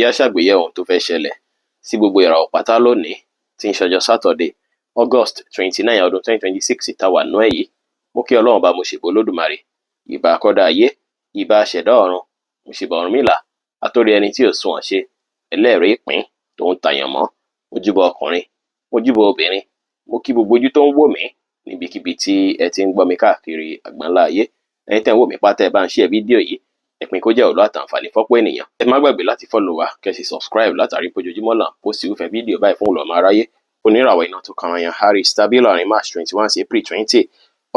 Jẹ́ á ṣàgbéyẹ̀wò ohun tó fẹ́ ṣẹlẹ̀ sí gbogbo ìràwọ̀ pátá lónìí tí ń ṣọjọ́ Saturday, August 29, ọdún 2026 tá wà nú ẹ̀ yìí. Mo kí Ọlọ́run bá, mo ṣèbà Olódùmarè, ìbà akọ́dá ayé, ìbà aṣẹ̀dá ọ̀run, mo ṣèbà Ọ̀rúnmìlà, atórí ẹni tí ò sunwọ̀n ṣe, ẹlẹ́rìí ìpín tó ń tàyàn mọ́. Mo júbà ọkùnrin, mo júbà obìnrin, mo kí gbogbo ojú tó ń wò mí níbikíbi tí ẹ ti ń gbọ́ mi káàkiri àgbáńlá ayé. Ẹ̀yin tẹ́ ń wò mí pátá, ẹ bá ń share fídíò yìí, ẹ pín kó jẹ́ òlú àtàǹfààní fọ́pọ̀ ènìyàn. Ẹ má gbàgbé láti follow wa, kẹ́ sì subscribe látàrí pé ojoojúmọ́ là ń post irúfẹ́ fídíò báyìí fún ọmọ aráyé. Oníràwọ̀ iná tó kan yan Aries tàbí láàrin March 21 sí April 20,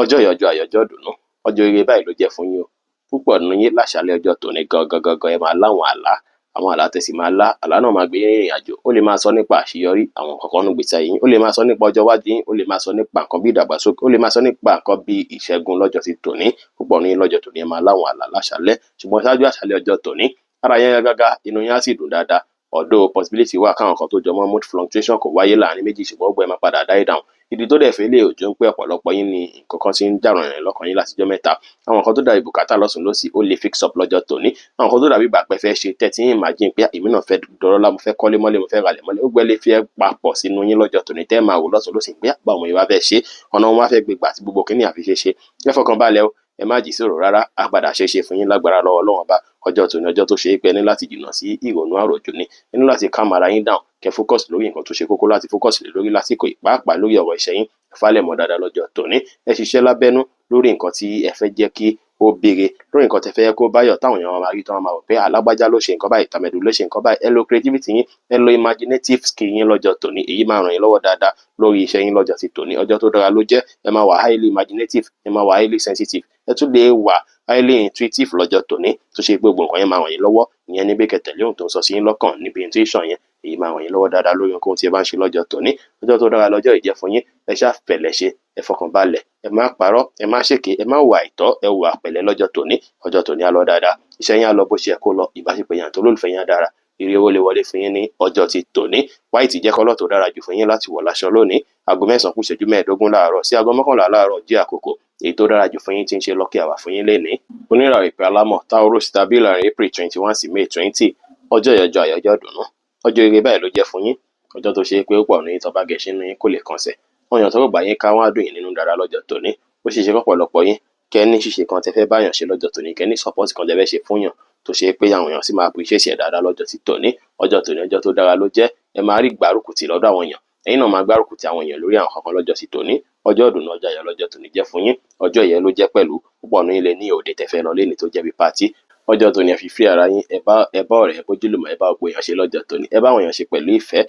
ọjọ́ ìyọjọ́ ayọ̀jọ́ dùnú, ọjọ́ ire báyìí ló jẹ́ fún yín o. Púpọ̀ nínú yín láṣálẹ́ ọjọ́ tòní gangan gangan ẹ máa láwọn àlá, àwọn àlá tẹ́ sì máa lá, àlá náà máa gbé yín rìnrìn àjò. Ó lè máa sọ nípa àṣeyọrí àwọn nǹkan kan nínú ìgbésí ayé yín, ó lè máa sọ nípa ọjọ́ iwájú yín, ó lè máa sọ nípa nǹkan bí ìdàgbàsókè, ó lè máa sọ nípa nǹkan bí ìṣẹ́gun lọ́jọ́ ti tòní. Púpọ̀ nínú yín lọ́jọ́ tòní ẹ máa láwọn àlá láṣálẹ́, ṣùgbọ́n ṣáájú àṣálẹ́ ọjọ́ tòní, ara yín á yá gágá, inú yín á sì dùn dáadáa. Although possibility wà káwọn kan tó jọ mọ́ mood fluctuation kò wáyé láàrin méjì, ṣùgbọ́n gbogbo ẹ̀ máa padà die down. Ìdí tó dẹ̀ fẹ́ lè òjò ń pé ọ̀pọ̀lọpọ̀ yín ní nǹkan kan tí ń jà rànyìn lọ́kàn yín látijọ́ mẹ́ta. Àwọn nǹkan tó dàbí bùkátà lọ́sùn lọ́sì, ó lè fix up lọ́jọ́ tòní. Àwọn nǹkan tó dàbí ìgbà pẹ́ fẹ́ ṣe tẹ́tí yín imagine pé èmi náà fẹ́ dọlọ́lá, mo fẹ́ kọ́lé mọ́lé, mo fẹ́ ralẹ̀ mọ́lé, ó gbẹ́ lè fi ẹ́ papọ̀ sínú yín lọ́jọ́ tòní tẹ́ máa wò lọ́sùn lọ́sì pé báwo mo wá fẹ́ ṣe, ọ̀nà wọn wá fẹ́ gbégbà tí gbogbo kìíní àfi ṣe ṣe. Ẹ fọkàn balẹ̀ o, ẹ má jí sọ̀rọ̀ rárá, á padà ṣe é ṣe fún yín lágbára lọ́wọ́ Ọlọ́run Ọba. Ọjọ́ tòní ọjọ́ tó ṣe é pé ẹ ní láti jìnnà sí ìrònú àròjù ni. Ẹ ní láti calm ara yín down, kẹ́ focus lórí nǹkan tó ṣe kókó láti focus lé lórí lásìkò yìí, pàápàá lórí ọ̀rọ̀ iṣẹ́ yín. Ẹ falẹ̀ mọ́ dáadáa lọ́jọ́ tòní. Ẹ ṣiṣẹ́ lábẹ́nú lórí nǹkan tí ẹ fẹ́ jẹ́ kí ó béèrè, lórí nǹkan tẹ́ fẹ́ kó báyọ̀ táwọn èèyàn máa rí, tí wọ́n máa rò pé alágbájá ló ṣe nǹkan báyìí, tàmẹ̀dù ló ṣe nǹkan báyìí. Ẹ lo creativity yín, ẹ lo imaginative skill yín lọ́jọ́ tòní. Èyí máa ràn yín lọ́wọ́ dáadáa lórí iṣẹ́ yín lọ́jọ́ ti tòní. Ọjọ́ tó dára ló jẹ́. Ẹ máa wà highly imaginative, ẹ máa wà highly sensitive, ẹ tún lè wà highly intuitive lọ́jọ́ tòní, tó ṣe pé gbogbo nǹkan yẹn máa ràn yín lọ́wọ́. Ìyẹn ní bí kẹ́ tẹ̀lé ohun tó ń sọ sí yín lọ́kàn níbi intuition yẹn. Èyí máa ràn yín lọ́wọ́ dáadáa lórí ohunkóhun tí ẹ bá ń ṣe lọ́jọ́ tòní. Ọjọ́ tó dára lọ́jọ́ yìí jẹ́ fún yín. Ẹ ṣáà fẹ̀lẹ̀ ṣe, ẹ fọkàn balẹ̀, ẹ má parọ́, ẹ má ṣèké, ẹ má hùwà àìtọ́, ẹ hùwà pẹ̀lẹ́ lọ́jọ́ tòní. Ọjọ́ tòní á lọ dáadáa, iṣẹ́ yín á lọ bó ṣe yẹ kó lọ, ìbáṣepọ̀ yín àti olólùfẹ́ yín á dára, ire owó lè wọlé fún yín ní ọjọ́ ti tòní. White jẹ́ colour tó dára jù fún yín láti wọ̀ láṣọ lónìí. Aago 9 kù ìṣẹ́jú 15 láàárọ̀ sí aago 11 láàárọ̀ jẹ́ àkókò èyí tó dára jù fún yín tí ń ṣe lucky hour fún yín lénìí. Oníràwọ̀ ìpè alámọ̀ Taurus tàbí láàrin April 21 sí May 20, ọjọ́ ìyọjọ́ àyọjọ́ dùnú, ọjọ́ ire báyìí ló jẹ́ fún yín. Ọjọ́ tó ṣe é pé ó pọ̀ ní tọ́ba gẹ̀ṣin nínú yín kò lè kànṣẹ̀. Àwọn èèyàn tó rògbà yín ká wọ́n á dùn yín nínú dáadáa lọ́jọ́ tòní. Ó ṣeé ṣe kọ́pọ̀lọpọ̀ yín kẹ́ ní ṣíṣe kan tẹ́ fẹ́ báyàn ṣe lọ́jọ́ tòní, kẹ́ ní support kan tẹ́ fẹ́ ṣe fún yàn tó ṣe pé àwọn èèyàn sì máa appreciate ẹ̀ dáadáa lọ́jọ́ ti tòní. Ọjọ́ tòní ọjọ́ tó dára ló jẹ́. Ẹ máa rí gbárùkù tì lọ́dọ̀ àwọn èèyàn, ẹ̀yin náà máa gbárùkù ti àwọn èèyàn lórí àwọn kankan lọ́jọ́ ti tòní. Ọjọ́ ìdùnnú, ọjọ́ ayọ̀ lọ́jọ́ tòní jẹ́ fún yín. Ọjọ́ ìyẹ́ ló jẹ́ pẹ̀lú. Púpọ̀ nínú yín lè ní òde tẹ́ fẹ́ lọ lénìí tó jẹ́ bí party. Ọjọ́ tòní ẹ fi free ara yín, ẹ bá ọ̀rẹ́, ẹ bójúlùmọ̀, ẹ bá gbogbo èèyàn ṣe lọ́jọ́ tòní, ẹ bá àwọn èèyàn ṣe pẹ̀lú ìfẹ́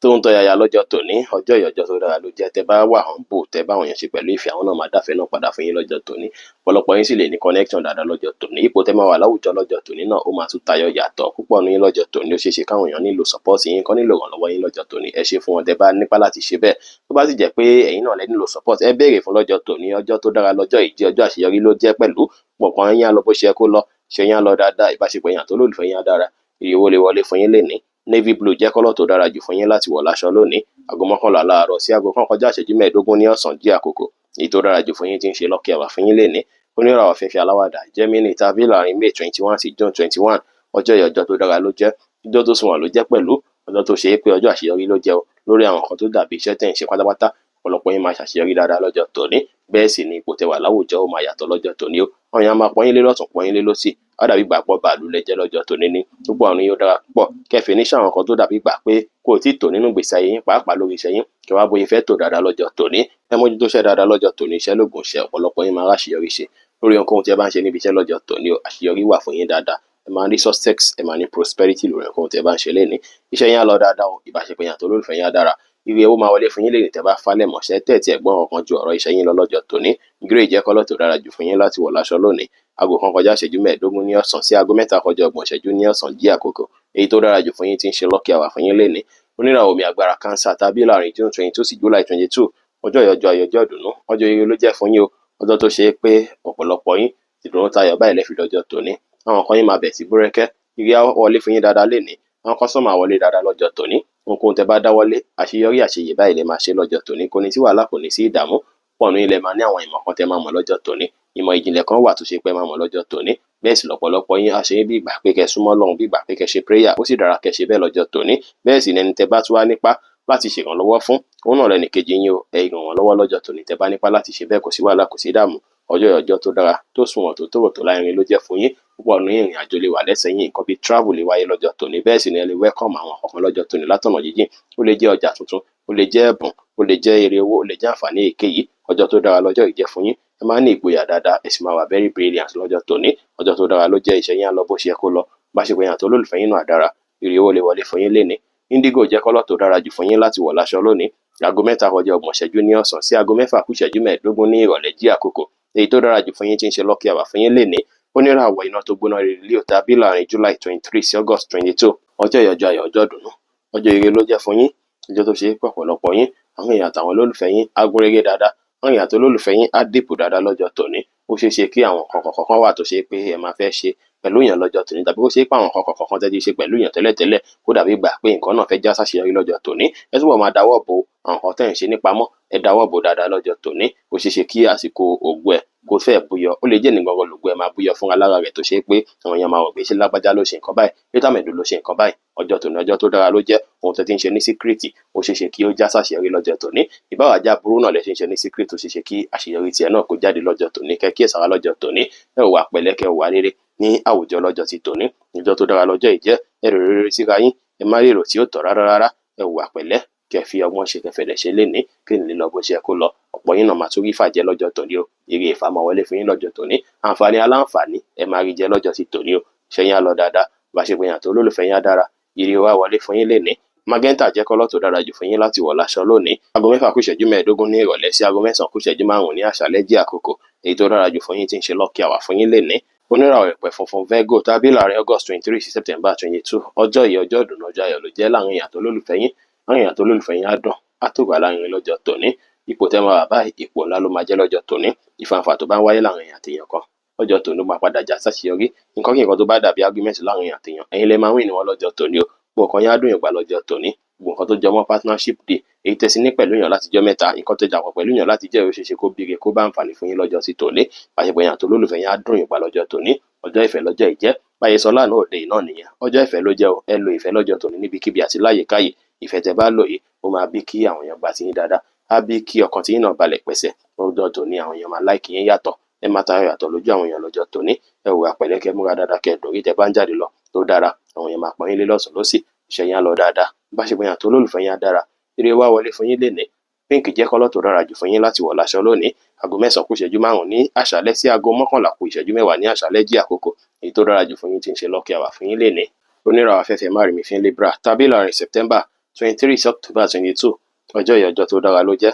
tó ń tọ́yàyà lọ́jọ́ tòní. Ọjọ́ yìí ọjọ́ tó dára ló jẹ́. Tẹ́ bá wà humble, tẹ́ bá àwọn èèyàn ṣe pẹ̀lú ìfẹ́, àwọn náà máa dáfẹ́ náà padà fún yín lọ́jọ́ tòní. Ọ̀pọ̀lọpọ̀ yín sì lè ní connection dáadáa lọ́jọ́ tòní. Ipò tẹ́ máa wà láwùjọ lọ́jọ́ tòní náà ó máa tún tayọ yàtọ̀. Púpọ̀ nínú yín lọ́jọ́ tòní, ó ṣeé ṣe káwọn èèyàn nílò support yín, kán nílò ìrànlọ́wọ́ yín lọ́jọ́ tòní. Ẹ ṣe fún wọn tẹ́ bá nípa láti ṣe bẹ́ẹ̀. Tó bá sì jẹ́ pé ẹ̀yin náà lẹ nílò support, ẹ béèrè fún lọ́jọ́ tòní. Ọjọ́ tó dára lọ́jọ́ yìí jẹ́, ọjọ́ àṣeyọrí ló jẹ́ pẹ̀lú. Pọ̀npọ̀n yín á lọ bó ṣe yẹ kó lọ, ṣe yín á lọ dáadáa, ìbáṣepọ̀ yín àti olólùfẹ́ yín á dára, ire owó lè wọlé fún yín lénìí. Navy blue jẹ́ colour tó dára jù fún yín láti wọ̀ láṣọ lónìí. Aago 11 láàárọ̀ sí aago 1 kọjá ìṣẹ́jú 15 ní ọ̀sán jẹ́ àkókò èyí tó dára jù fún yín tí ń ṣe lucky hour fún yín lénìí. Oníràwọ̀ fífi aláwàdà Gemini tàbí láàrin May 21 sí June 21, ọjọ́ yìí ọjọ́ tó dára ló jẹ́, ọjọ́ tó sunwọ̀n ló jẹ́ pẹ̀lú. Ọjọ́ tó ṣe é pé ọjọ́ àṣeyọrí ló jẹ́ o lórí àwọn nǹkan tó dàbí iṣẹ́ tẹ̀ ń ṣe pátápátá. Ọ̀pọ̀lọpọ̀ yín máa ṣàṣeyọrí dáadáa lọ́jọ́ tòní. Bẹ́ẹ̀ sì ni ipò tẹ́ wà láwùjọ ó máa yàtọ̀ lọ́jọ́ tòní o. Àwọn èèyàn máa pọ́n yín lé lọ́tùn, pọ́n yín lé lósì, á dàbí ìgbà pọ̀ bàálù lẹ́jẹ́ lọ́jọ́ tòní ni. Púpọ̀ àwọn yín ó dára púpọ̀ kẹ́ fi ní ṣàwọn nǹkan tó dàbí ìgbà pé kò tí ì tò nínú ìgbésí ayé yín, pàápàá lórí iṣẹ́ yín, kẹ́ wá bóyá fẹ́ tò dáadáa lọ́jọ́ tòní. Ẹ mójútó iṣẹ́ dáadáa lọ́jọ́ tòní, iṣẹ́ lóògùn iṣẹ́. Ọ̀pọ̀lọpọ̀ yín máa ráṣeyọrí ṣe lórí ohunkóhun tí ẹ bá ń ṣe níbi iṣẹ́ lọ́jọ́ tòní o. Àṣeyọrí wà fún yín dáadáa, ẹ máa ní success, ẹ máa ní prosperity lórí ohunkóhun tí ẹ bá ń ṣe lénìí. Iṣẹ́ yín á lọ dáadáa o, ìbáṣepọ̀ yín àti olólùfẹ́ yín á dára, ire owó máa wọlé fún yín lénìí tẹ́ bá falẹ̀ mọ́ṣẹ́ tẹ́ tí ẹ gbọ́n kankan ju ọ̀rọ̀ iṣẹ́ yín lọ lọ́jọ́ tòní. Grey jẹ́ colour tó dára jù fún yín láti wọ̀ láṣọ lónìí. Aago 1 kọjá ìṣẹ́jú 15 ní ọ̀sán sí aago 3 kọjá ọgbọ̀n ìṣẹ́jú ní ọ̀sán jẹ́ àkókò èyí tó dára jù fún yín tí ń ṣe lucky hour fún yín lénìí. Oníràwọ̀ omi agbára Cancer tàbí láàrin June 22 sí July 22, ọjọ́ ìyọjọ́ ayọjọ́ ìdùnnú, ọjọ́ ire ló jẹ́ fún yín o. Ọjọ́ tó ṣe é pé ọ̀pọ̀lọpọ̀ yín ìdùnnú tayọ̀ báyìí lẹ fi lọ́jọ́ tòní. Àwọn kan yín máa bẹ̀ sí búrẹ́kẹ́, ire á wọlé fún yín dáadáa lénìí. Àwọn customer wọlé dáadáa lọ́jọ́ tòní. Ohunkóhun tẹ́ bá dáwọ́lé, àṣeyọrí àṣeyè báyìí lẹ máa ṣe lọ́jọ́ tòní. Kò ní sí wàhálà, kò ní sí ìdààmú. Pọ̀ nínú ilẹ̀ máa ní àwọn ìmọ̀ kan tẹ́ máa mọ̀ lọ́jọ́ tòní. Ìmọ̀ ìjìnlẹ̀ kan wà tó ṣe pé máa mọ̀ lọ́jọ́ tòní. Bẹ́ẹ̀ sì lọ́pọ̀lọpọ̀ yín á ṣe yín bí ìgbà pé kẹ́ súnmọ́ Ọlọ́run, bí ìgbà pé kẹ́ ṣe prayer, ó sì dára kẹ́ ṣe bẹ́ẹ̀ lọ́jọ́ tòní. Bẹ́ẹ̀ sì ni ẹni tẹ́ bá tún wá nípa láti ṣèrànlọ́wọ́ fún, òun náà lẹnì kejì yín o, ẹ ràn wọ́n lọ́wọ́ lọ́jọ́ tòní. Tẹ́ bá nípa láti ṣe bẹ́ẹ̀, kò sí wàhálà, kò sí ìdààmú. Ọjọ́ ọjọ́ tó dára, tó sunwọ̀n, tó tòrò, tó lárinrin ló jẹ́ fún yín. Púpọ̀ nínú ìrìn àjò lè wà lẹ́sẹ̀ yín, nǹkan bíi travel lè wáyé lọ́jọ́ tòní. Bẹ́ẹ̀ sì ni ẹ lè welcome àwọn kọ̀ọ̀kan lọ́jọ́ tòní látọ̀nà jíjìn. Ó lè jẹ́ ọjà tuntun, ó lè jẹ́ ẹ̀bùn, ó lè jẹ́ èrè owó, ó lè jẹ́ àǹfààní èyíkéyìí. Ọjọ́ tó dára lọ́jọ́ yìí jẹ́ fún yín. Ẹ máa ní ìgboyà dáadáa, ẹ sì máa wà very brilliant lọ́jọ́ tòní. Ọjọ́ tó dára ló jẹ́, iṣẹ́ yín á lọ bó ṣe yẹ kó lọ. Bá ṣe pé yàn tó olólùfẹ́ yín náà dára, èrè owó lè wọlé fún yín lénìí. Indigo jẹ́ colour tó dára jù fún yín láti wọ̀ láṣọ lónìí. 3:30 ní ọ̀sán sí 5:45 ní ìrọ̀lẹ́ jí àkókò. Èyí tó dára jù fún yín tí ń ṣe lucky hour fún yín lénìí. Oníràwọ̀ iná tó gbóná rere Leo tàbí láàrin July 23 sí August 22. Ọjọ́ ìyọjọ́ ayọ̀, ọjọ́ ìdùnnú, ọjọ́ ire ló jẹ́ fún yín. Ọjọ́ tó ṣe é pé ọ̀pọ̀lọpọ̀ yín, àwọn èèyàn àtàwọn olólùfẹ́ yín á gúnrégé dáadáa, àwọn èèyàn àti olólùfẹ́ yín á dìpò dáadáa lọ́jọ́ tòní. Ó ṣeé ṣe kí àwọn nǹkan kọ̀ọ̀kan wà tó ṣe pé ẹ máa fẹ́ ṣe pẹ̀lú èèyàn lọ́jọ́ tòní, tàbí kó ṣe pé àwọn nǹkan kọ̀ọ̀kan tẹ́ ti ṣe pẹ̀lú èèyàn tẹ́lẹ̀tẹ́lẹ̀ kó dàbí ìgbà pé nǹkan náà fẹ́ já sáṣeyọrí lọ́jọ́ tòní. Ẹ túbọ̀ máa dáwọ́ bo àwọn nǹkan tẹ́ ẹ̀ ń ṣe nípamọ́, ẹ dáwọ́ bo dáadáa lọ́jọ́ tòní. Ó ṣeé ṣe kí àsìkò ògo ẹ̀ kó fẹ́ búyọ. Ó lè jẹ́ ní gangan lògo ẹ̀ máa búyọ fúnra lára rẹ̀, tó ṣe pé àwọn èèyàn máa rò pé ṣé lágbájá ló ṣe nǹkan báyìí, ṣé tàmẹ̀dù ló ṣe nǹkan báyìí. Ọjọ́ tòní ọjọ́ tó dára ló jẹ́. Ohun tẹ́ ti ń ṣe ní secret, ó ṣeé ṣe kí ó já sáṣeyọrí lọ́jọ́ tòní. Ìbáwájá burú náà lẹ ṣe ń ṣe ní secret, ó ṣeé ṣe kí àṣeyọrí tiẹ̀ náà kó jáde lọ́jọ́ tòní. Kẹ́ kíyèsára lọ́jọ́ tòní, ẹ ò wà pẹ̀lẹ́, kẹ́ ò wà rere ní àwùjọ lọ́jọ́ ti tòní. Ọjọ́ tó dára lọ́jọ́ yìí jẹ́. Ẹ rò rere síra yín, ẹ má rí èrò tí ó tọ́ rárá rárá. Ẹ wà pẹ̀lẹ́, kẹ́ fi ọgbọ́n ṣe, kẹ́ fẹ̀lẹ̀ ṣe lénìí, kí n lè lọ bó ṣe yẹ kó lọ. Ọ̀pọ̀ yín náà máa tún rí fàjẹ́ lọ́jọ́ tòní o. Ire ìfàmọ́ wọlé fún yín lọ́jọ́ tòní. Àǹfààní aláǹfààní ẹ máa rí jẹ lọ́jọ́ ti tòní o. Iṣẹ́ yín á lọ dáadáa, bá ṣe pé yàn tó olólùfẹ́ yín á dára, ire wa wọlé fún yín lénìí. Magenta jẹ́ colour tó dára jù fún yín láti wọ̀ láṣọ lónìí. 6:45 ní ìrọ̀lẹ́ sí 9:05 ní àṣálẹ́ jí àkókò. Èyí tó dára jù fún yín tí ń ṣe lucky hour fún yín lénìí. Oníràwọ̀ ìpẹ́ funfun Virgo tàbí láàrin August 23 sí September 22. Ọjọ́ yìí ọjọ́ ìdùnnú, ọjọ́ ayọ̀ ló jẹ́ láàrin èèyàn tó olólùfẹ́ yín. Láàrin èèyàn tó olólùfẹ́ yín á dùn, á tògbà láàrin lọ́jọ́ tòní. Ipò tẹ́ máa wà báyìí, ipò ńlá ló máa jẹ́ lọ́jọ́ tòní. Ìfàǹfà tó bá ń wáyé láàrin èèyàn àti èèyàn kan lọ́jọ́ tòní ó máa padà já sáṣeyọrí. Nǹkan kí nǹkan tó bá dàbí argument láàrin èèyàn àti èèyàn, ẹ̀yin lẹ máa win wọn lọ́jọ́ tòní o. Gbogbo nǹkan yín á dùn ìgbà lọ́jọ́ tòní. Gbogbo nǹkan tó jọmọ́ partnership day, èyí tẹ́ sí ní pẹ̀lú èèyàn látijọ́ mẹ́ta, nǹkan tó dàpọ̀ pẹ̀lú èèyàn látijọ́, ó ṣeé ṣe kó bíire, kó bá àǹfààní fún yín lọ́jọ́ sí tòní. Àṣepọ̀ èèyàn àti olólùfẹ́ yín á dùn ìgbà lọ́jọ́ tòní. Ọjọ́ ìfẹ́ lọ́jọ́ ìjẹ́. Báyé sọ lánàá òde yìí náà nìyẹn. Ọjọ́ ìfẹ́ ló jẹ́ o. Ẹ lo ìfẹ́ lọ́jọ́ tòní níbikíbi àti láyèkáyè. Ìfẹ́ tẹ́ bá lò yìí, ó máa bí kí àwọn èèyàn gbà sí yín dáadáa, á bí kí ọkàn tí yín náà balẹ̀ pẹ̀sẹ̀. Lọ́jọ́ tòní àwọn èèyàn máa like yín yàtọ̀. Ẹ máa tayọ yàtọ̀ lójú àwọn èèyàn lọ́jọ́ tòní. Ẹ hùwà pẹ̀lẹ́, kẹ́ múra dáadáa, kẹ́ dùn rí tẹ́ bá ń jáde lọ tó dára. Àwọn èèyàn máa pọ́n yín lé lọ́sùn lósì. Iṣẹ́ yín á lọ dáadáa. Bá ṣe pé yàn tó olólùfẹ́ yín á dára, ire wá wọlé fún yín lénìí. Pink jẹ́ colour tó dára jù fún yín láti wọ̀ láṣọ lónìí. 9:45 ní àṣálẹ́ sí 10:50 ní àṣálẹ́ jí àkókò. Èyí tó dára jù fún yín tí ń ṣe lucky hour fún yín lénìí. Oníràwọ̀ afẹ́fẹ́ márìmífín Libra tàbí láàrin September 23 sí October 22. Ọjọ́ yìí ọjọ́ tó dára ló jẹ́.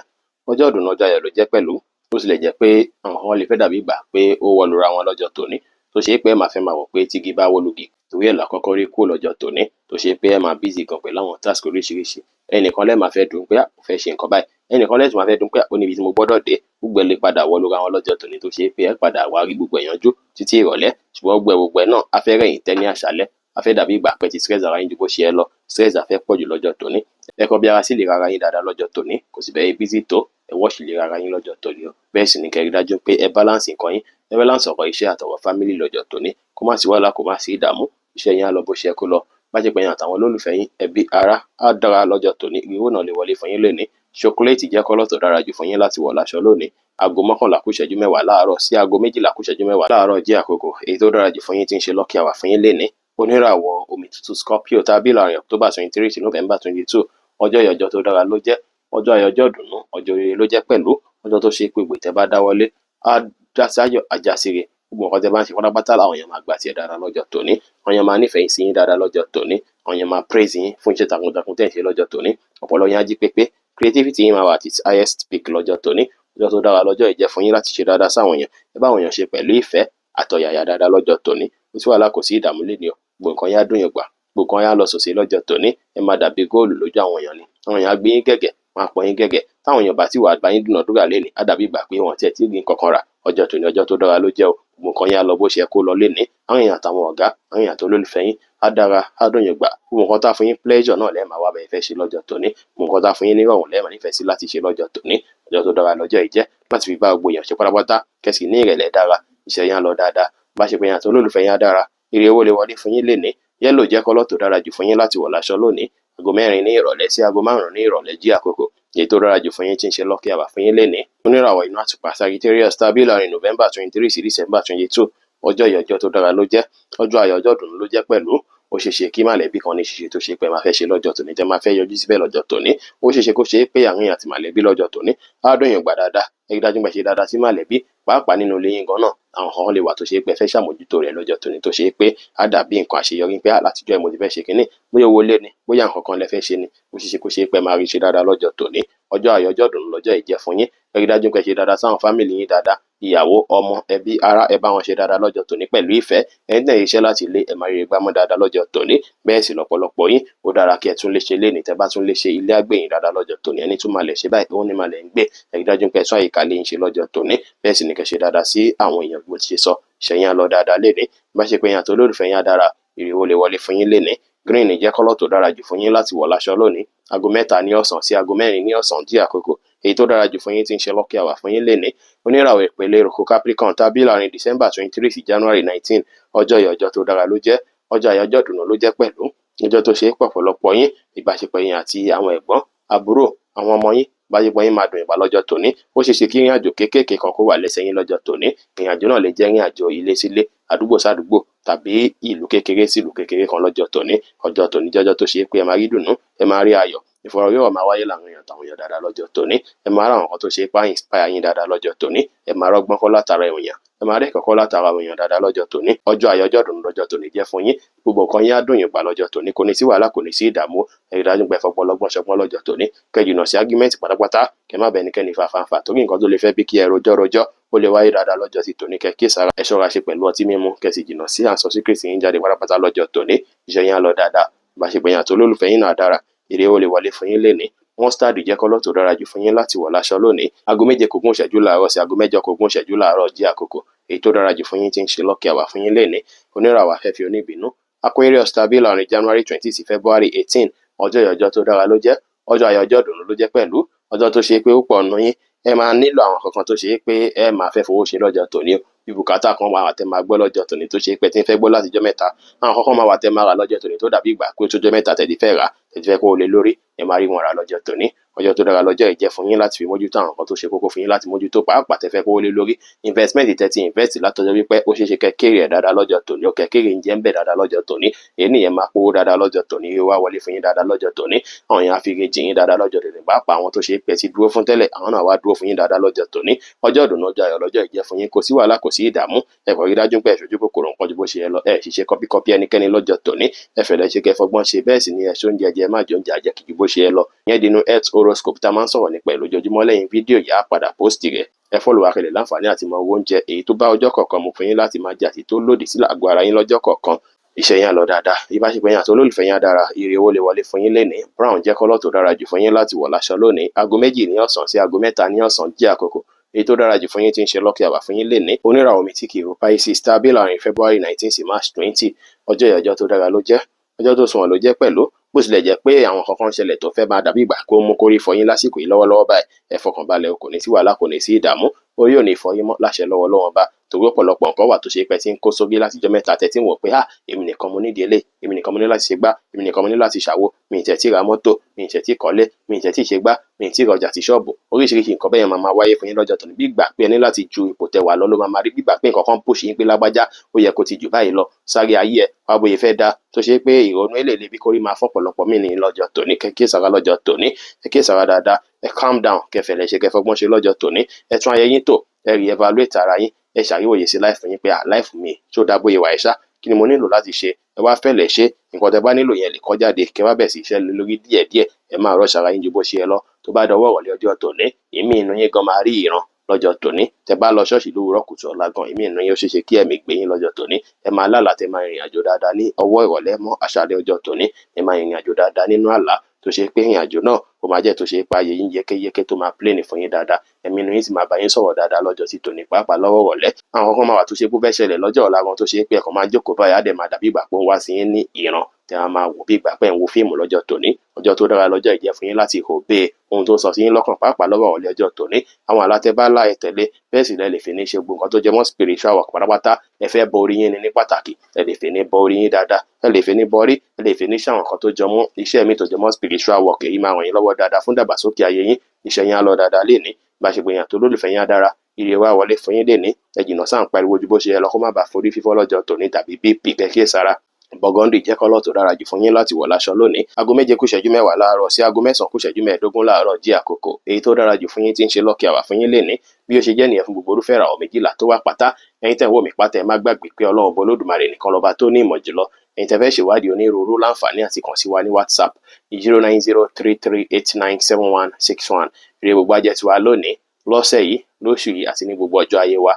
Ọjọ́ ìdùnnú, ọjọ́ ayọ̀ ló jẹ́ pẹ̀lú. Ó sì lè jẹ́ pé àwọn kan lè fẹ́ dàbí ìgbà pé ó wọlura wọn lọ́jọ́ tòní, tó ṣe pé ẹ máa fẹ́ máa wọ̀ pé tígi bá wó lugi torí ẹ̀ lákọ́kọ́ rí kúrò lọ́jọ́ tòní, tó ṣe pé ẹ máa busy gan pẹ̀lú àwọn task oríṣiríṣi. Ẹnìkan lẹ́ẹ̀ máa fẹ́ dùn pé mo fẹ́ ṣe nǹkan báyìí, ẹnìkan lẹ́ẹ̀ tún máa fẹ́ dùn pé ó níbi tí mo gbọ́dọ̀ dé. Gbogbo ẹ̀ lè padà wọlura wọn lọ́jọ́ tòní, tó ṣe pé ẹ padà wá rí gbogbo ẹ̀ yanjú títí ìrọ̀lẹ́. Ṣùgbọ́n gbogbo ẹ̀ náà á fẹ́ rẹ̀yìn tẹ́ ní àṣálẹ́, á fẹ́ dàbí ìgbà pé ti stress ara yín ju bó ṣe ẹ lọ. Stress á fẹ́ pọ̀ jù lọ́jọ́ tòní. Ẹ kọ bí ara sí ìlera ara yín dáadáa lọ́jọ́ tòní. Kò sì bẹ́ẹ̀ busy tó, ẹ watch ìlera ara yín lọ́jọ́ tòní o. Bẹ́ẹ̀ sì ni kẹ́ rí dájú pé ẹ balance nǹkan yín, ẹ balance ọ̀rọ̀ iṣẹ́ àtọ̀rọ̀ family lọ́jọ́ tòní. Kó má sí wàhálà, kó má sí ìdààmú. Iṣẹ́ yín á lọ bó ṣe yẹ kó lọ. Bá ṣe pé ẹ̀yin àtàwọn olólùfẹ́ yín, ẹbí, ará á dára lọ́jọ́ tòní. Owó náà lè wọlé fún yín lénìí. Chocolate jẹ́ colour tó dára jù fún yín láti wọ̀ láṣọ lónìí. 10:50 láàárọ̀ sí 12:50 láàárọ̀ jẹ́ àkókò. Èyí tó dára jù fún yín tí ń ṣe lucky hour fún yín lénìí. Oníràwọ̀ omi tútù Scorpio tàbí láàrin October 23 sí November 22. Ọjọ́ yìí ọjọ́ tó dára ló jẹ́. Ọjọ́ ayọ̀, ọjọ́ ìdùnnú, ọjọ́ rere ló jẹ́ pẹ̀lú. Ọjọ́ tó ṣe pé gbogbo tẹ́ bá dáwọ́lé á já sáyọ̀, á já síre. Gbogbo nǹkan tẹ́ bá ń ṣe pátápátá làwọn èèyàn máa gbà tiẹ̀ dáadáa lọ́jọ́ tòní. Àwọn èèyàn máa nífẹ̀ẹ́ sí yín dáadáa lọ́jọ́ tòní. Àwọn èèyàn máa praise yín fún iṣẹ́ takuntakun tẹ́ ẹ̀ ń ṣe lọ́jọ́ tòní. Ọpọlọ yín á jí pépé. Creativity yín máa wà at its highest peak lọ́jọ́ tòní. Ọjọ́ tó dára lọ́jọ́ yìí jẹ́ fún yín láti ṣe dáadáa sáwọn èèyàn. Ẹ bá àwọn èèyàn ṣe pẹ̀lú ìfẹ́ àtọ̀yàyà dáadáa lọ́jọ́ tòní. Kò sí wàhálà, kò sí ìdààmú lénìí o. Gbogbo nǹkan yín á dùn yín gbà, gbogbo nǹkan yín á lọ sòsè lọ́jọ́ tòní. Ẹ máa dàbí góòlù lójú àwọn èèyàn ni. Àwọn èèyàn á gbé yín gẹ̀gẹ̀, wọ́n á pọ́n yín gẹ̀gẹ̀. Táwọn èèyàn bá sì wà bá yín dúnàádúrà lénìí, á dàbí ìgbà pé wọ́n tiẹ̀ tí rí nǹkan kan rà. Ọjọ́ tòní ọjọ́ tó dára ló jẹ́ o. Gbogbo nǹkan yín á lọ bó ṣe yẹ kó lọ lénìí. Àwọn èèyàn àtàwọn ọ̀gá, àwọn èèyàn àti olólùfẹ́ yín á dára, á dùn yín gbà. Gbogbo nǹkan tá fún yín pleasure náà lẹ́ẹ̀ máa wá bẹ́ẹ̀ fẹ́ ṣe lọ́jọ́ tòní. Gbogbo nǹkan tá fún yín nírọ̀rùn lẹ́ẹ̀ máa nífẹ̀ẹ́ sí láti ṣe lọ́jọ́ tòní. Ọjọ́ tó dára lọ́jọ́ yìí jẹ́ láti fi bá gbogbo èèyàn ṣe pátápátá, kẹ́sì ní ìrẹ̀lẹ̀ dára. Iṣẹ́ yín á lọ dáadáa. Ìbáṣepọ̀ yín àti olólùfẹ́ yín á dára. Ire owó lè wọlé fún yín lénìí. Yellow jẹ́ colour tó dára jù fún yín láti wọ̀ láṣọ lónìí. Aago 4 ní ìrọ̀lẹ́ sí aago 5 ní ìrọ̀lẹ́ jí àkókò. Èyí tó dára jù fún yín tí ń ṣe lucky hour fún yín lénìí. Oníràwọ̀ inú àtùpà Sagittarius tàbí láàrin November 23 sí December 22. Ọjọ́ yìí, ọjọ́ tó dára ló jẹ́. Ọjọ́ ayọ̀, ọjọ́ ìdùnnú ló jẹ́ pẹ̀lú. Ó ṣeé ṣe kí mọ̀lẹ́bí kan ní ṣíṣe tó ṣe pé máa fẹ́ ṣe lọ́jọ́ tòní, tẹ́ máa fẹ́ yọjú síbẹ̀ lọ́jọ́ tòní. Ó ṣeé ṣe kó ṣe pé àárín àti mọ̀lẹ́bí lọ́jọ́ tòní á dùn yín gbà dáadáa. Ẹ rí dájú pé ṣe dáadáa sí mọ̀lẹ́bí, pàápàá nínú ilé yín gan náà. Àwọn kan lè wà tó ṣe pé ẹ fẹ́ ṣàmójútó rẹ̀ lọ́jọ́ tòní, tó ṣe pé á dàbí nǹkan àṣeyọrí pé látijọ́ ẹ mo ti fẹ́ ṣe kínní, bóyá owó ilé ni, bóyá nǹkan kan lẹ fẹ́ ṣe ni. Ó ṣeé ṣe kó ṣe pé ẹ máa rí ṣe dáadáa lọ́jọ́ tòní. Ọjọ́ ayọ̀, ọjọ́ ìdùnnú lọ́jọ́ yìí jẹ́ fún yín. Ẹ rí dájú pé ṣe dáadáa sáwọn family yín dáadáa, ìyàwó, ọmọ, ẹbí, ará, ẹ bá wọn ṣe dáadáa lọ́jọ́ tòní pẹ̀lú ìfẹ́. Ẹ̀yin tẹ́ ń ṣiṣẹ́ láti ilé, ẹ máa rí gbámú dáadáa lọ́jọ́ tòní. Bẹ́ẹ̀ sì lọ́pọ̀lọpọ̀ yín, ó dára kí ẹ tún lè ṣe lénìí. Tẹ́ bá tún lè ṣe, ilé á gbé yín dáadáa lọ́jọ́ tòní. Ẹni tún máa lè ṣe báyìí, òun ni máa lè ń gbé. Ẹ rí dájú pé ẹ tún àyíká ilé yín ṣe lọ́jọ́ tòní. Bẹ́ẹ̀ sì ni kẹ́ ṣe dáadáa sí àwọn èèyàn bí mo ti ṣe sọ. Ṣẹ̀yìn á lọ dáadáa lénìí. Ìbáṣepọ̀ yín àti olólùfẹ́ yín á dára. Ire owó lè wọlé fún yín lénìí. Green jẹ́ colour tó dára jù fún yín láti wọ̀ láṣọ lónìí. Aago 3 ní ọ̀sán sí aago 4 ní ọ̀sán jí àkókò. Èyí tó dára jù fún yín tí ń ṣe lucky hour fún yín lénìí. Oníràwọ̀ ìpele Roko Capricorn tàbí láàrin December 23 sí January 19. Ọjọ́ yìí, ọjọ́ tó dára ló jẹ́. Ọjọ́ ayọ̀, ọjọ́ ìdùnnú ló jẹ́ pẹ̀lú. Ọjọ́ tó ṣe é pọ̀pọ̀lọpọ̀ yín, ìbáṣepọ̀ yín àti àwọn ẹ̀gbọ́n, àbúrò, àwọn ọmọ yín, ìbáṣepọ̀ yín máa dùn ìgbà lọ́jọ́ tòní. Ó ṣeé ṣe kí ìrìnàjò kéékèèké kan kó wà lẹ́sẹ̀ yín lọ́jọ́ tòní. Ìrìnàjò náà lè jẹ́ ìrìnàjò ilé sílé, àdúgbò sádùúgbò, tàbí ìlú kékeré sí ìlú kékeré kan lọ́jọ́ tòní. Ọjọ́ tòní jẹ́ ọjọ́ tó ṣe pé ẹ máa rí ìdùnnú, ẹ máa rí ayọ̀. Ìfọ̀rọ̀wérọ̀ máa wáyé láàrin èèyàn àtàwọn èèyàn dáadáa lọ́jọ́ tòní. Ẹ máa rí àwọn nǹkan tó ṣe pé á inspire yín dáadáa lọ́jọ́ tòní. Ẹ máa rọ́gbọ́n kọ́ látara èèyàn. Ẹ máa rí ẹ̀kọ́ kọ́ látara àwọn èèyàn dáadáa lọ́jọ́ tòní. Ọjọ́ ayọ̀, ọjọ́ ìdùnnú lọ́jọ́ tòní jẹ́ fún yín. Gbogbo nǹkan yín á dùn yín gbà lọ́jọ́ tòní. Kò ní sí wàhálà, kò ní sí ìdààmú. Ẹ rí dájú pé ẹ fọpọlọ ọgbọ́n ṣọgbọ́n lọ́jọ́ tòní. Kẹ́ jìnnà sí argument pátápátá. Kẹ́ má bá ẹnikẹ́ni fa fàǹfà torí nǹkan tó lè fẹ́ bí kí ẹ rojọ́ rojọ́ ó lè wáyé dáadáa lọ́jọ́ sí tòní. Kẹ́ kíyèsára, ẹ ṣọ́ra ṣe pẹ̀lú ọtí mímu, kẹ́ sì jìnnà sí à ń sọ secret yín jáde pátápátá lọ́jọ́ tòní. Iṣẹ́ yín á lọ dáadáa. Ìbáṣepọ̀ yín àti olólùfẹ́ yín náà dára. Ire owó lè wọlé fún yín lénìí. Mustard jẹ́ colour tó dára jù fún yín láti wọ̀ láṣọ lónìí. Aago 6:40 láàárọ̀ sí aago 7:20 láàárọ̀ jí àkókò. Èyí tó dára jù fún yín tí ń ṣe lucky hour fún yín lénìí. Oníràwọ̀ afẹ́fẹ́ oníbínú Aquarius tàbí láàrin January 20 sí February 18. Ọjọ́ yìí, ọjọ́ tó dára ló jẹ́. Ọjọ́ ayọ̀, ọjọ́ ìdùnnú ló jẹ́ pẹ̀lú. Ọjọ́ tó ṣe pé púpọ̀ nínú yín, ẹ máa nílò àwọn kankan tó ṣe pé ẹ máa fẹ́ fowó ṣe lọ́jọ́ tòní. Bí bùkátà kan máa wà tẹ́ máa gbọ́ lọ́jọ́ tòní tó ṣe pé tí ń fẹ́ gbọ́ látijọ́ mẹ́ta. Àwọn kankan máa wà tẹ́ máa rà lọ́jọ́ tòní tó dàbí ìgbà pé ó tójọ́ mẹ́ta tẹ́ ti fẹ́ rà, tẹ́ ti fẹ́ kó lé lórí, ẹ máa rí wọn rà lọ́jọ́ tòní. Ọjọ́ tó dára lọ́jọ́ yìí jẹ́ fún yín láti fi mójútó àwọn nǹkan tó ṣe kókó fún yín láti mójútó, pàápàá tẹ́ fẹ́ kó lé lórí. Investment tẹ́ ti invest látọjọ́ wípé ó ṣeé ṣe kẹ́ kéré ẹ̀ dáadáa lọ́jọ́ tòní, ó kẹ́ kéré ń jẹ́ ń bẹ̀ dáadáa lọ́jọ́ tòní. Èyí nìyẹn máa pówó dáadáa lọ́jọ́ tòní, yóò wá wọlé fún yín dáadáa lọ́jọ́ tòní. Àwọn èèyàn á fi ire jì yín dáadáa lọ́jọ́ tòní, pàápàá àwọn tó ṣe pé ti dúró fún tẹ́lẹ̀, àwọn náà wá dúró fún yín dáadáa lọ́jọ́ tòní. Ọjọ́ ìdùnnú, ọjọ́ ayọ̀ lọ́jọ́ yìí jẹ́ fún yín. Kò sí wàhálà, kò sí ìdààmú. Ẹ kàn rí dájú pé ẹ ṣojú kòkòrò nǹkan ju bó ṣe yẹ lọ. Ẹ sì ṣe copy ẹnikẹ́ni lọ́jọ́ tòní. Ẹ fẹ̀lẹ́ ṣe kẹ́ fọgbọ́n ṣe, bẹ́ẹ̀ sì ni ẹ ṣe oúnjẹ jẹ, má jẹ oúnjẹ àjẹkì ju bó ṣe yẹ lọ. Ìyẹn dínú health horoscope tá a máa ń sọ̀rọ̀ nípa ẹ̀ lójoojúmọ́. Lẹ́yìn fídíò yìí, á padà post rẹ̀. Ẹ follow wa kẹ́ lè láǹfààní àti mọ owó oúnjẹ èyí tó bá ọjọ́ kọ̀ọ̀kan mu fún yín láti máa jẹ àti tó lòdì sí àgọ́ ara yín lọ́jọ́ kọ̀ọ̀kan. Iṣẹ́ yín á lọ dáadáa. Ìbáṣepọ̀ yín àti olólùfẹ́ yín á dára. Ire owó lè wọlé fún yín lénìí. Brown jẹ́ colour tó dára jù fún yín láti wọ̀ láṣọ lónìí. Aago 2 ní ọ̀sán sí aago 3 ní ọ̀sán jẹ́ àkókò. Èyí tó dára jù fún yín tí ń ṣe lucky hour fún yín lénìí. Oníràwọ̀ omi tí kì í ro Pisces tàbí láàrin February 19 sí March 20. Ọjọ́ yìí, ọjọ́ tó dára ló jẹ́. Ọjọ́ tó sunwọ̀n ló jẹ́ pẹ̀lú. Bó tilẹ̀ jẹ́ pé àwọn kankan ṣẹlẹ̀ tó fẹ́ máa dàbí ìgbà kó mú kórí fọ yín lásìkò yìí lọ́wọ́lọ́wọ́ báyìí, ẹ fọkàn balẹ̀ o, kò ní sí wàhálà, kò ní sí ìdààmú. Orí ò ní fọ yín mọ́ láṣẹ lọ́wọ́ Ọlọ́run Ọba. Torí ọ̀pọ̀lọpọ̀ nǹkan wà tó ṣe pé tí ń kó sórí látijọ́ mẹ́ta tẹ́ tí ń wò pé èmi nìkan mo nídìí eléyìí, èmi nìkan mo ní láti ṣe gbá, èmi nìkan mo ní láti ṣàwo, mi ì tẹ̀ tí ra mọ́tò, mi ì tẹ̀ tí kọ́lé, mi ì tẹ̀ tí ṣe gbá, mi ì tí rọjà sí ṣọ́ọ̀bù. Oríṣiríṣi nǹkan bẹ́ẹ̀ yẹn máa máa wáyé fún yín lọ́jọ́ tòní. Bí ìgbà pé ẹ ní láti ju ipò tẹ́ wà lọ ló máa máa rí, bí ìgbà pé nǹkan kan push yín pé lágbájá ó yẹ kó ti jù báyìí lọ, sáré ayé ẹ wá bóyá fẹ́ dá tó ṣe pé ìrònú eléyìí bí kórí máa fọ́pọ̀lọpọ̀ mí ní lọ́jọ́ tòní. Kẹ́ kíyèsára lọ́jọ́ tòní, ẹ kíyèsára dáadáa, ẹ calm down, kẹ́ fẹ̀lẹ́ ṣe, kẹ́ fọgbọ́n ṣe lọ́jọ́ tòní. Ẹ tún ayé yín tò, ẹ re-evaluate ara yín, ẹ ṣàríwòye sí life yín pé life mi ṣó dá bóyá wà ẹ ṣá, kí ni mo nílò láti ṣe? Ẹ wá fẹ̀lẹ́ ṣe. Nǹkan tẹ́ bá nílò yẹn lè kọ jáde, kẹ́ wá bẹ̀ sí iṣẹ́ lórí díẹ̀díẹ̀. Ẹ máa rush ara yín ju bó ṣe yẹ lọ. Tó bá dọwọ́ ìrọ̀lẹ́ ọjọ́ tòní, ìmí inú yín gan máa rí ìran lọ́jọ́ tòní. Tẹ́ bá lọ ṣọ́ọ̀ṣì lówùúrọ̀ kùtù ọ̀la gan, ìmí inú yín ó ṣeéṣe kí ẹ̀mí gbé yín lọ́jọ́ tòní. Ẹ máa lálàá, tẹ́ máa rìnrìn àjò dáadáa ní ọwọ́ ìrọ̀lẹ́ mọ́ àṣálẹ́ ọjọ́ tòní. Ẹ máa rìnrìn àjò dáadáa nínú àlá tó ṣe pé ìrìn àjò náà ó máa jẹ́ tó ṣe pé ayé yín yékéyéké tó máa plain fún yín dáadáa. Ẹ̀mí inú yín sì máa bá yín sọ̀rọ̀ dáadáa lọ́jọ́ sí tòní, pàápàá lọ́wọ́ ìrọ̀lẹ́. Àwọn kan máa wà tó ṣe pé ó fẹ́ ṣẹlẹ̀ lọ́jọ́ ọ̀la gan tó ṣe pé ẹ̀kan máa jókòó báyìí, á dẹ̀ máa dàbí ìgbà pé ó ń wá sí yín ní ìran tẹ́ máa máa wò bí ìgbà pé ẹ̀ ń wo fíìmù lọ́jọ́ tòní. Ọjọ́ Ọjọ́ tó dára lọ́jọ́ ìjẹ́ fún yín láti obey ohun tó ń sọ sí yín lọ́kàn, pàápàá lọ́wọ́ ọ̀lẹ́ ọjọ́ tòní. Àwọn àlá tẹ́ bá lá, ẹ tẹ̀lé. Bẹ́ẹ̀ sì lẹ lè fi ní ṣe gbogbo nǹkan tó jẹ mọ́ spiritual work pátápátá. Ẹ fẹ́ bọ orí yín ni ní pàtàkì, ẹ lè fi ní bọ orí yín dáadáa, ẹ lè fi ní bọrí, ẹ lè fi ní ṣàwọn nǹkan tó jọ mọ́ iṣẹ́ mi tó jẹ mọ́ spiritual work. Èyí máa ràn yín lọ́wọ́ dáadáa fún dàgbàsókè ayé yín. Iṣẹ́ yín á lọ dáadáa lénìí. Bá ṣe gbìyànjú tó lólùfẹ́ yín á dára, ire wá wọlé fún yín lénìí. Ẹ jìnnà sáà ń pariwo ju bó ṣe yẹ lọ, kó má bàa forí fífọ́ lọ́jọ́ tòní tàbí BP kẹ́kẹ́ sára. Burgundy jẹ́ colour tó dára jù fún yín láti wọ̀ láṣọ lónìí. Aago 7 kù ìṣẹ́jú 10 láàárọ̀ sí aago 9 kù ìṣẹ́jú 15 láàárọ̀ jí àkókò èyí tó dára jù fún yín tí ń ṣe lucky hour fún yín lénìí. Bí ó ṣe jẹ́ nìyẹn fún gbogbo irúfẹ́ ìràwọ̀ 12 tó wà pátá. Ẹ̀yin tẹ́ ń wò mí pátá, ẹ má gbàgbé pé Ọlọ́run ọba Olódùmarè nìkan lọ́ba tó ní ìmọ̀ jùlọ. Ẹ̀yin tẹ́ fẹ́ ṣèwádìí onírúurú, láǹfààní àti kàn sí wa ní WhatsApp, 09033897161. Ire gbogbo ajẹ́ tiwa lónìí, lọ́sẹ̀ yìí, lóṣù yìí àti ní gbogbo ọjọ́ ayé wa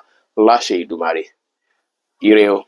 láṣẹ Ìdùmarè. Ire o.